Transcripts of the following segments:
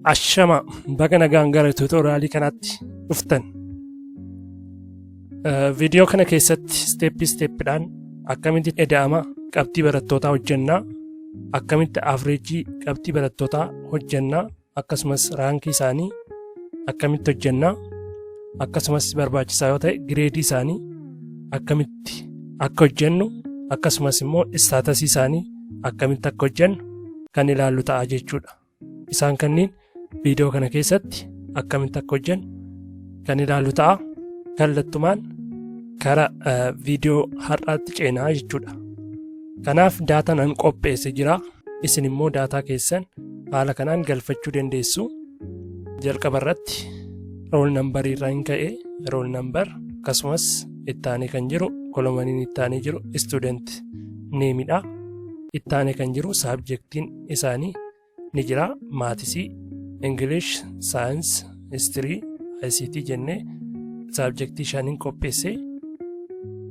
Ashama, baga nagaan gara tutorialii kanaatti dhuftan. Viidiyoo kana keessatti step stepidhaan akkamitti ida'ama qabxii barattootaa hojjennaa, akkamitti average qabxii barattootaa hojjennaa, akkasumas rankii isaanii akkamitti hojjennaa, akkasumas barbaachisaa yoo ta'e gradeii isaanii akkamitti akka hojjennu, akkasumas immoo statusii isaanii akkamitti akka hojjennu kan ilaallu ta'a jechuudha. Isaan kanneen viidiyoo kana keessatti akkamitti akka hojjennu kan ilaallu ta'a. Kallattumaan kara viidiyoo har'aatti ceenaa jechuudha. Kanaaf daataan an qopheesse jira. Isin immoo daataa keessan haala kanaan galfachuu dandeessu. Jalqaba irratti roll numberii irraa hin ka'e, roll number, akkasumas ittaanee kan jiru columniin ittaanee jiru student nameidha. Ittaanee kan jiru subjectiin isaanii ni jira. Mathsii, English, science, history, ICT jennee subjectii shaniin qopheesse.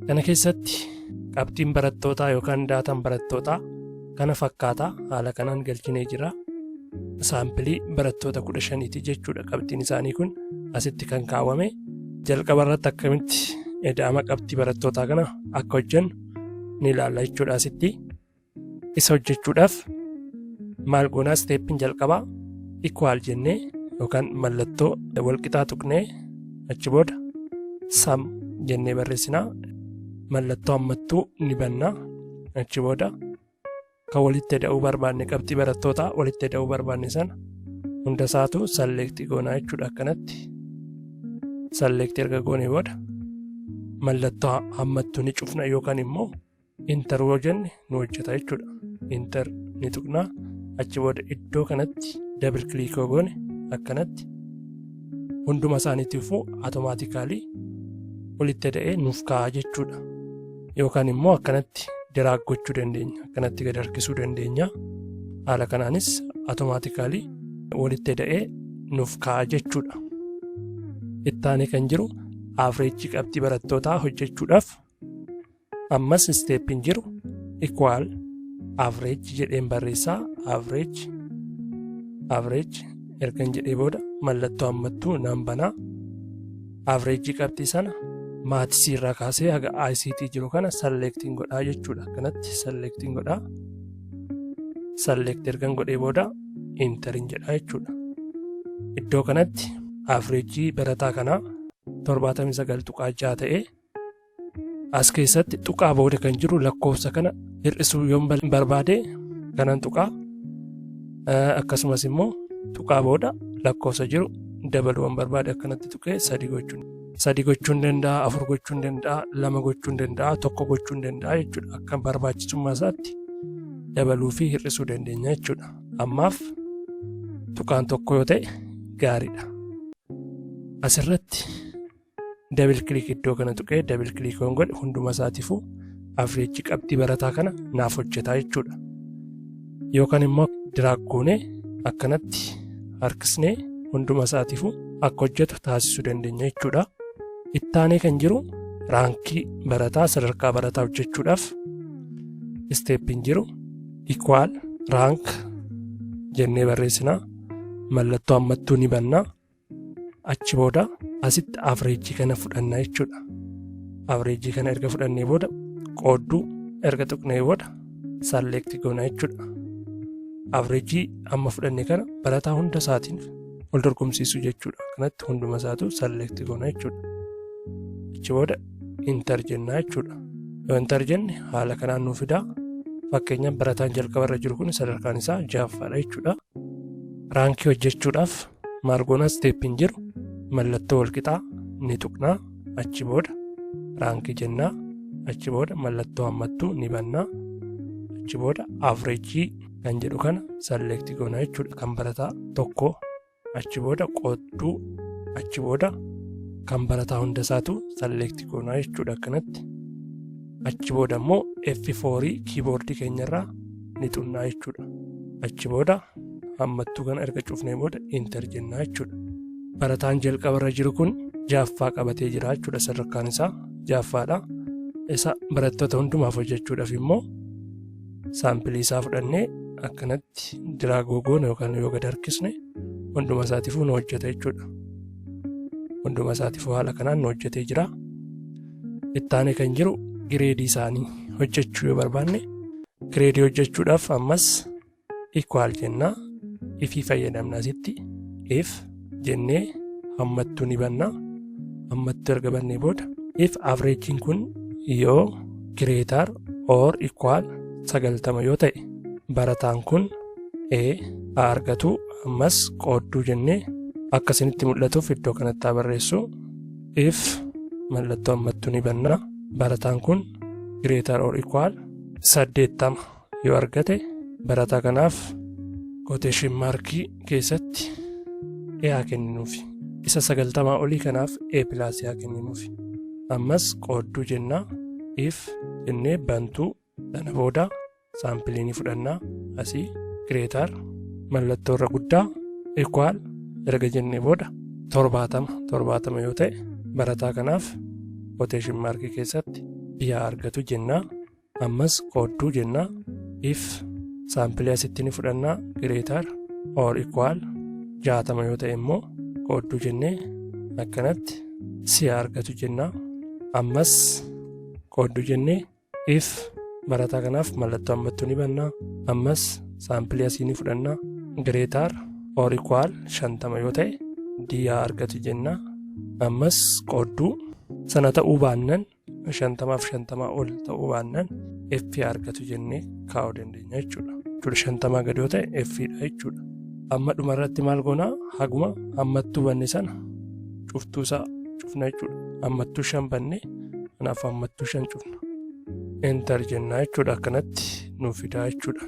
Kana keessatti qabxiin barattootaa yookaan daataan barattootaa kana fakkaata, haala kanaan galchinee jira. Sampleii barattoota 15ti jechuudha qabxiin isaanii kun asitti kan kaawwame. Jalqaba irratti akkamitti ida'ama qabxii barattootaa kana akka hojjennu ni ilaalla jechuudha asitti. Isa hojjechuudhaaf maal goonaa? Stepiin jalqabaa equal jennee yookaan mallattoo walqixaa tuqnee, achi booda sum jennee barreessinaa. Mallattoo hammattuu ni bannaa. Achi booda kan walitti ida'uu barbaanne, qabxii barattootaa walitti ida'uu barbaanne sana hunda isaatu select goonaa jechuudha akkanatti. Select erga goonee booda mallattoo hammattuu ni cufna yookaan immoo enter yoo jenne nu hojjeta jechuudha. Enter ni tuqnaa. Achi booda iddoo kanatti double click yoo goone, akkanatti hunduma isaaniitiifuu automatically walitti da'ee nuuf kaa'a jechuudha. Yookaan immoo akkanatti drag gochuu dandeenya. Akkanatti gad harkisuu dandeenya. Haala kanaanis automatically walitti da'ee nuuf kaa'a jechuudha. Ittaanee kan jiru average qabxii barattootaa hojjechuudhaaf ammas stepiin jiru equal average jedheen barreessaa. Average, average ergan jedhee booda mallattoo hammattuu nan banaa. Average qabxii sana mathsii irraa kaasee haga ICT jiru kana selectiin godhaa jechuudha. Akkanatti selectiin godhaa. Select ergan godhee booda enterin jedhaa jechuudha. Iddoo kanatti average barataa kanaa 79.6 ta'ee, as keessatti tuqaa booda kan jiru lakkoofsa kana hir'isuu yoon barbaade kanan tuqaa, akkasumas immoo tuqaa booda lakkoofsa jiru dabaluu waan barbaade akkanatti tuqee sadi gochuun danda'a, afur gochuun danda'a, lama gochuun danda'a, tokko gochuun danda'a jechuudha. Akka barbaachisummaa isaatti dabaluu fi hir'isuu dandeenya jechuudha. Ammaaf tuqaan tokko yoo ta'e gaariidha. Asirratti double click iddoo kana tuqee double click yoon godhe, hunduma isaatiifuu average qabxii barataa kana naaf hojjetaa jechuudha. Yookaan immoo drag goonee akkanatti harkisnee hunduma isaatiifuu akka hojjetu taasisuu dandeenya jechuudha. Ittaanee kan jiru rankii barataa, sadarkaa barataa hojjechuudhaaf stepiin jiru equal rank jennee barreessinaa. Mallattoo hammattuu ni bannaa. Achi booda asitti average kana fudhannaa jechuudha. Average kana erga fudhannee booda qoodduu erga tuqnee booda select goona jechuudha. Average amma fudhanne kana barataa hunda isaatiin wal dorgomsiisuu jechuudha. Kanatti hunduma isaatu select goona jechuudha. Achi booda enter jennaa jechuudha. Yoo enter jenne haala kanaan nuu fidaa. Fakkeenyaaf, barataan jalqaba irra jiru kun sadarkaan isaa ja'affaadha jechuudha. Rankii hojjechuudhaaf maal goonaa? Stepiin jiru mallattoo walqixaa ni tuqnaa. Achi booda rankii jennaa. Achi booda mallattoo hammattuu ni bannaa. Achi booda average kan jedhu kana select goonaa jechuudha, kan barataa tokko. Achi booda qoodduu, achi booda kan barataa hunda isaatu select goonaa jechuudha akkanatti. Achi booda immoo F4 keyboardii keenyarraa ni tuqnaa jechuudha. Achi booda hammattuu kana erga cufnee booda enter jennaa jechuudha. Barataan jalqabarra jiru kun ja'affaa qabatee jira jechuudha, sadarkaan isaa ja'affaadha. Isa barattoota hundumaaf hojjechuudhaaf immoo sampleii isaa fudhannee akkanatti drag goone yookaan yoo gad harkisne Hunduma isaatiifuu nu hojjeta jechuudha. Hunduma isaatiifuu haala kanaan nu hojjetee jira. Ittaanee kan jiru grade isaanii hojjechuu yoo barbaanne, grade hojjechuudhaaf ammas equal jennaa, if fayyadamna. Asitti if jennee hammattuu ni banna. Hammattuu erga bannee booda, if averageiin kun yoo greater or equal 90 yoo ta'e, barataan kun A haa argatu. Ammas qoodduu jennee, akka isinitti mul'atuuf iddoo kanatti haa barreessu. If mallattoo hammattuu ni banna, barataan kun greater or equal 80 yoo argate, barataa kanaaf quotation mark keessatti A haa kenninuufi. Isa 90 olii kanaaf A plus haa kenninuufi. Ammas qoodduu jennaa, if jennee bantuu, sana booda sample ni fudhannaa. Asii greater mallattoo irra guddaa equal erga jennee booda, 70 70 yoo ta'e, barataa kanaaf quotation mark keessatti B haa argatu jennaa. Ammas qoodduu jennaa, if sample asitti ni fudhannaa, greater or equal 60 yoo ta'e immoo, qoodduu jennee akkanatti C haa argatu jennaa. Ammas qoodduu jennee, if barataa kanaaf mallattoo hammattuu ni bannaa, ammas sample asii ni fudhannaa, greater or equal 50 yoo ta'e, D haa argatu jennaa. Ammas qoodduu, sana ta'uu baannan, 50f 50 ol ta'uu baannan, F haa argatu jennee kaa'uu dandeenya jechuudha. Jechuudha, 50 gadi yoo ta'e F dha jechuudha. Amma dhumarratti maal goonaa? Haguma hammattuu banne sana cuftuu isaa cufna jechuudha. Hammattuu shan banne, kanaaf hammattuu shan cufna. Enter jennaa jechuudha. Akkanatti nuuf fidaa jechuudha.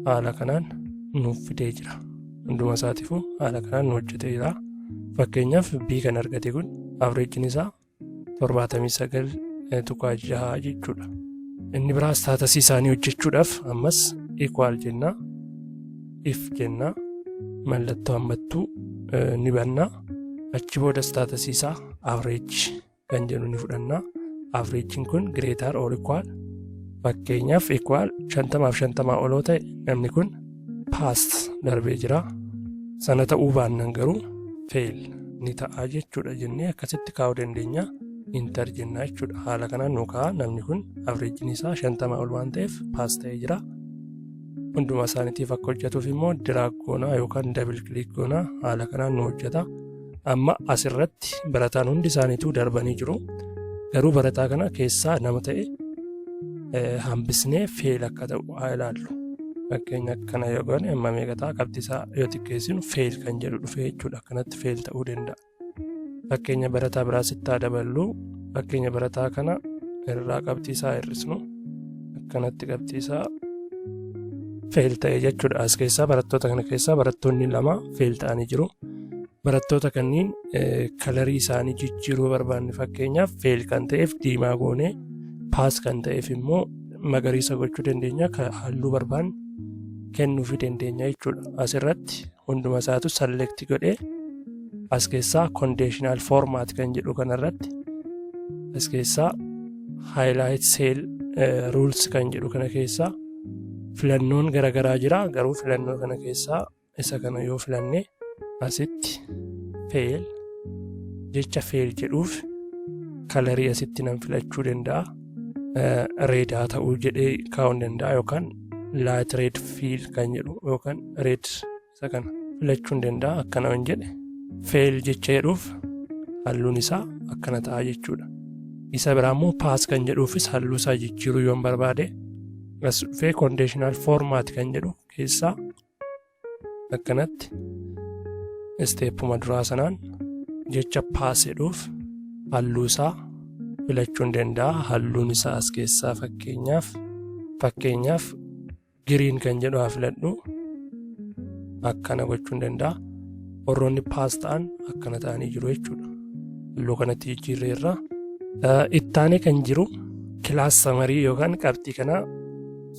Haala kanaan nuuf fidee jira. Hunduma isaatiifuu haala kanaan nu hojjetee jira. Fakkeenyaaf B kan argate kun averageiin isaa 79.6 jechuudha. Inni biraa status isaanii hojjechuudhaaf ammas equal jennaa, if jennaa, mallattoo hammattuu ni bannaa, achi booda status isaa average kan jedhu ni fudhannaa. Averageiin kun greater or equal, fakkeenyaaf equal 50f 50 oloo ta'e, namni kun pass darbee jira. Sana ta'uu baannan garuu fail ni ta'a jechuudha jennee akkasitti kaa'uu dandeenya. Enter jennaa jechuudha. Haala kanaan nu kaa'a. Namni kun averageiin isaa 50 ol waan ta'eef pass ta'ee jira. Hunduma isaaniitiif akka hojjetuuf immoo drag goonaa yookaan double click goonaa, haala kanaan nu hojjeta. Amma asirratti barataan hundi isaaniituu darbanii jiru. Garuu barataa kana keessaa nama ta'e hambisnee fail akka ta'u haa ilaallu. Fakkeenya akkana yoo goone, amma meeqa ta'a? Qabxii isaa yoo xiqqeessinu fail kan jedhu dhufe jechuudha. Akkanatti fail ta'uu danda'a. Fakkeenya barataa biraa sitti haa daballu. Fakkeenya barataa kana irraa qabxii isaa hir'isnu, akkanatti qabxii isaa fail ta'e jechuudha. As keessaa barattoota kana keessaa barattoonni lama fail ta'anii jiru. Barattoota kanneen color isaanii jijjiiruu barbaanne, fakkeenyaaf fail kan ta'eef diimaa goonee, pass kan ta'eef immoo magariisa gochuu dandeenya. Halluu barbaanne kennuufii dandeenya jechuudha. Asirratti hunduma isaatu select godhee, as keessaa conditional format kan jedhu kanarratti, as keessaa highlight cell rules kan jedhu kana keessaa filannoon garaagaraa jira. Garuu filannoo kana keessaa isa kana yoo filanne, asitti fail, jecha fail jedhuuf color asitti nan filachuu danda'a. Red haa ta'uu jedhee kaa'uu danda'a, yookaan light red fill kan jedhu yookaan red isa kana filachuu hin danda'a. Akkana waan jedhe, fail jecha jedhuuf halluun isaa akkana ta'a jechuudha. Isa biraa immoo pass kan jedhuufis halluu isaa jijjiiruu yoon barbaade, as dhufee conditional format kan jedhu keessaa akkanatti stepuma duraa sanaan jecha pass jedhuuf halluu isaa filachuu hin danda'a. Halluun isaa as keessaa fakkeenyaaf green kan jedhu haa filadhu, akkana gochuu hin danda'a. Warroonni pass ta'an akkana ta'anii jiru jechuudha. Halluu kanatti jijjiirreerra. Ittaanee kan jiru class summary yookaan qabxii kana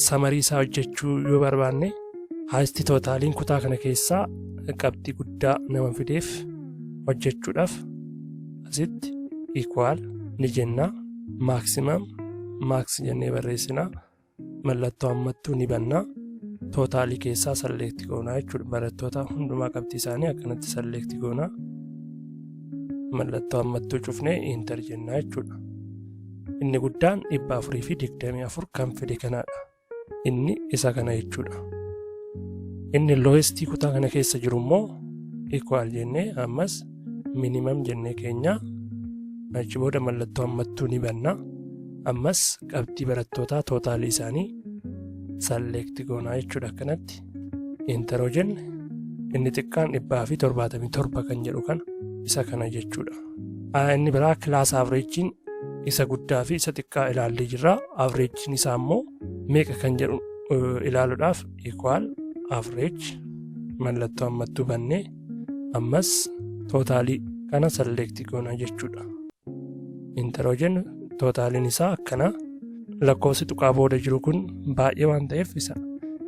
summary isaa hojjechuu yoo barbaanne, highest totaliin kutaa kana keessaa qabxii guddaa nama fideef hojjechuudhaaf asitti equal ni jenna, maximum max jennee barreessina, mallattoo hammattuu ni banna. Totalii keessaa select goonaa jechuudha. Barattoota hundumaa qabxii isaanii akkanatti select goonaa. Mallattoo hammattuu cufnee enter jennaa jechuudha. Inni guddaan 424 kan fide kanaadha. Inni isa kana jechuudha. Inni lowestii kutaa kana keessa jiru immoo equal jennee, ammas minimum jennee keenya, achi booda mallattoo hammattuu ni banna. Ammas qabxii barattootaa totalii isaanii select goonaa jechuudha akkanatti. Enter jenne, inni xiqqaan 177 kan jedhu kana, isa kana jechuudha. Inni biraa class averageiin isa guddaa fi isa xiqqaa ilaallee jirra. Averageiin isaa immoo meeqa kan jedhu ilaaluudhaaf equal average, mallattoo hammattuu bannee, ammas totalii kana select goonaa jechuudha. Enter jennu, totaliin isaa akkana. Lakkoofsi tuqaa booda jiru kun baay'ee waan ta'eef, isa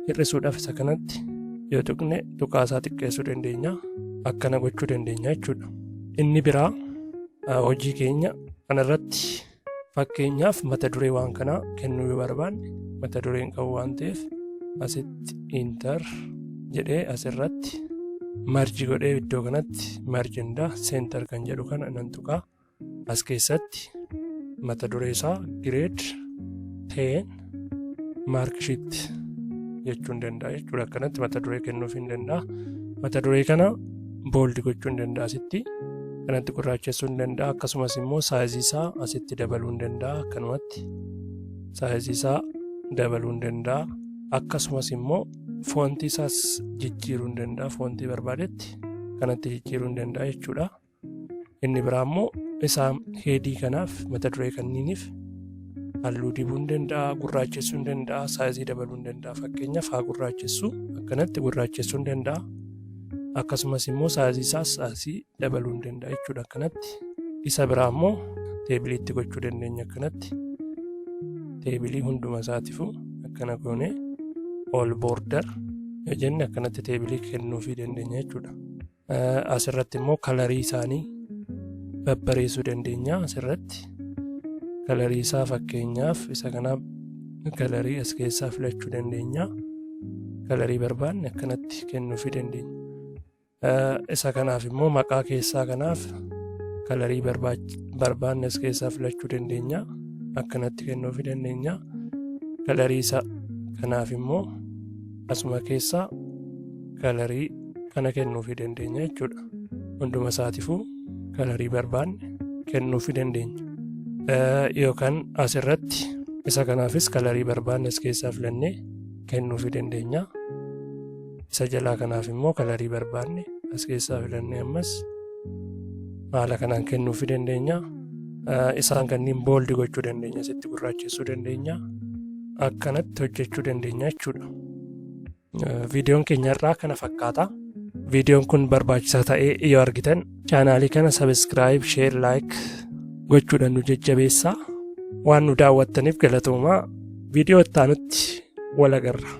hir'isuudhaaf isa kanatti yoo tuqne tuqaa isaa xiqqeessuu dandeenya, akkana gochuu dandeenya jechuudha. Inni biraa hojii keenya kanarratti fakkeenyaaf mata duree waan kanaa kennuu yoo barbaanne, mata dureen qabu waan ta'eef, asitti enter jedhee, asirratti merge godhee, iddoo kanatti merge and center kan jedhu kana nan tuqaa. As keessatti mata duree isaa "Grade 10 marksheet" jechuu hin danda'a jechuudha. Akkanatti mata duree kennuuf hin danda'a. Mata duree kana bold gochuu hin danda'a, asitti kanatti gurraachessuu hin danda'a. Akkasumas immoo sizeii isaa asitti dabaluu hin danda'a, akkanumatti sizeii isaa dabaluu hin danda'a. Akkasumas immoo fontii isaas jijjiiruu hin danda'a, fontii barbaadetti kanatti jijjiiruu hin danda'a jechuudha. Inni biraa immoo isaa headii kanaaf, mata duree kanniiniif halluu dibuu hin danda'a, gurraachessuu hin danda'a, sizeii dabaluu hin danda'a. Fakkeenyaaf haa gurraachessuu, akkanatti gurraachessuu hin danda'a. Akkasumas immoo sizeii isaas asii dabaluu hin danda'a jechuudha akkanatti. Isa biraa immoo tableiitti gochuu dandeenya, akkanatti. Tableii hunduma isaatiifuu akkana goonee all border yoo jenne, akkanatti tableii kennuufii dandeenya jechuudha. Asirratti immoo colorii isaanii babbareessuu dandeenya asirratti. Colorii isaa fakkeenyaaf isa kanaaf colorii as keessaa filachuu dandeenya. Colorii barbaanne akkanatti kennuufii dandeenya. Isa kanaaf immoo maqaa keessaa kanaaf colorii barbaanne as keessaa filachuu dandeenya. Akkanatti kennuufii dandeenya. Colorii isa kanaaf immoo asuma keessaa colorii kana kennuufii dandeenya jechuudha. Hunduma isaatiifuu colorii barbaanne kennuufii dandeenya. Yookaan asirratti isa kanaafis colorii barbaanne as keessaa filannee kennuufii dandeenya. Isa jalaa kanaaf immoo colorii barbaanne as keessaa filannee ammas haala kanaan kennuufii dandeenya. Isaan kanneen bold gochuu dandeenya, asitti gurraachessuu dandeenya. Akkanatti hojjechuu dandeenya jechuudha. Viidiyoon keenya irraa kana fakkaata. Viidiyoon kun barbaachisaa ta'ee yoo argitan, channelii kana subscribe, share, like gochuudhaan nu jajjabeessaa. Waan nu daawwattaniif galatoomaa. Viidiyoo itti aanutti wal agarra.